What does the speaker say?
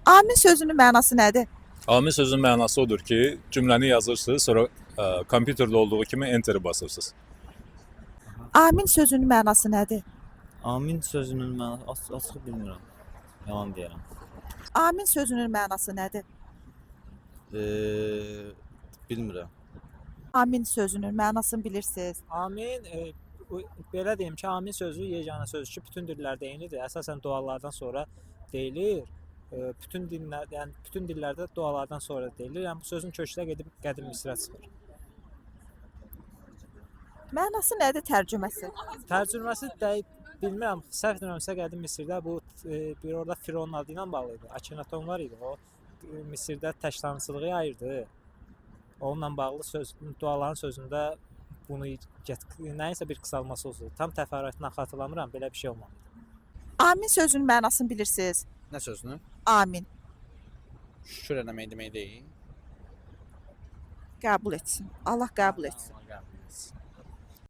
Amin sözünün mənası nədir? Amin sözünün mənası odur ki, cümləni yazırsınız, sonra kompüterdə olduğu kimi enter basırsınız. Amin sözünün mənası nədir? Amin sözünün mənası açıq bilmirəm. Yalan deyirəm. Amin sözünün mənası nədir? Bilmirəm. Amin sözünün mənasını bilirsiniz. Amin, belə deyim ki, amin sözü yeganə sözdür ki, bütün dillərdə eynidir. Əsasən dualardan sonra deyilir. Bütün dinlər, yəni bütün dillərdə dualardan sonra deyilir. Yəni bu sözün kökü də gedib qədim Misrə çıxır. Mənası nədir tərcüməsi? Tərcüməsi dəqiq bilmirəm. Səhv etmirəmsə qədim Misirdə bu bir orada Fironun adı ilə bağlı idi. Akhenaton var idi. O Misirdə tək tanrıçılığı yayırdı. Onunla bağlı söz duaların sözündə bunu nəyinsə bir qısalması olsun. Tam təfərrüatını xatırlamıram, belə bir şey olmalı idi. Amin sözünün mənasını bilirsiniz. Nə sözünü? Amin. Şükür eləmək demək deyil. Qəbul etsin. Allah qəbul etsin. Allah qəbul etsin.